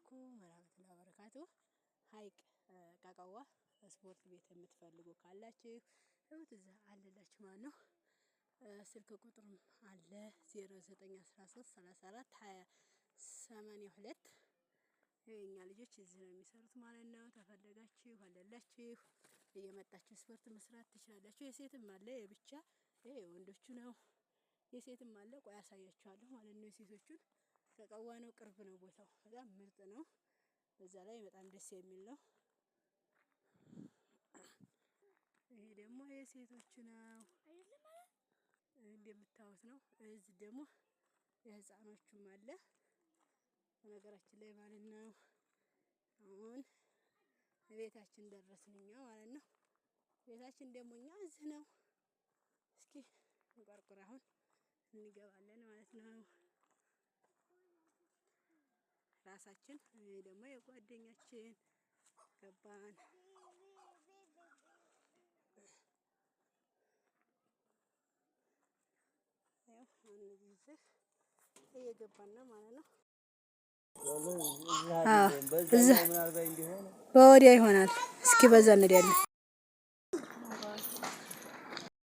አለይኩም ወራህመቱላሂ ወበረካቱ። ሀይቅ ቀቀዋ ስፖርት ቤት የምትፈልጉ ካላችሁ እሁት እዛ አለላችሁ ማለት ነው። ስልክ ቁጥርም አለ 0913 34 20 82። የኛ ልጆች እዚህ ነው የሚሰሩት ማለት ነው። ተፈለጋችሁ አለላችሁ እየመጣችሁ ስፖርት መስራት ትችላላችሁ። የሴትም አለ የብቻ፣ ይሄ የወንዶቹ ነው። የሴትም አለ። ቆይ አሳያችኋለሁ ማለት ነው። የሴቶቹን ቀቀዋ ነው፣ ቅርብ ነው ቦታው፣ በጣም ምርጥ ነው። በዛ ላይ በጣም ደስ የሚል ነው። ይሄ ደግሞ የሴቶቹ ነው እንደምታዩት ነው። እዚህ ደግሞ የህፃኖቹም አለ በነገራችን ላይ ማለት ነው። አሁን ቤታችን ደረስን እኛ ማለት ነው። ቤታችን ደግሞ እኛ እዚህ ነው። እስኪ እንቆርቁር አሁን እንገባለን ማለት ነው። ራሳችን ይሄ ደግሞ የጓደኛችን ገባን። ያው እዚህ እየገባን ነው ማለት ነው። በወዲያ ይሆናል። እስኪ በዛ እንሄዳለን።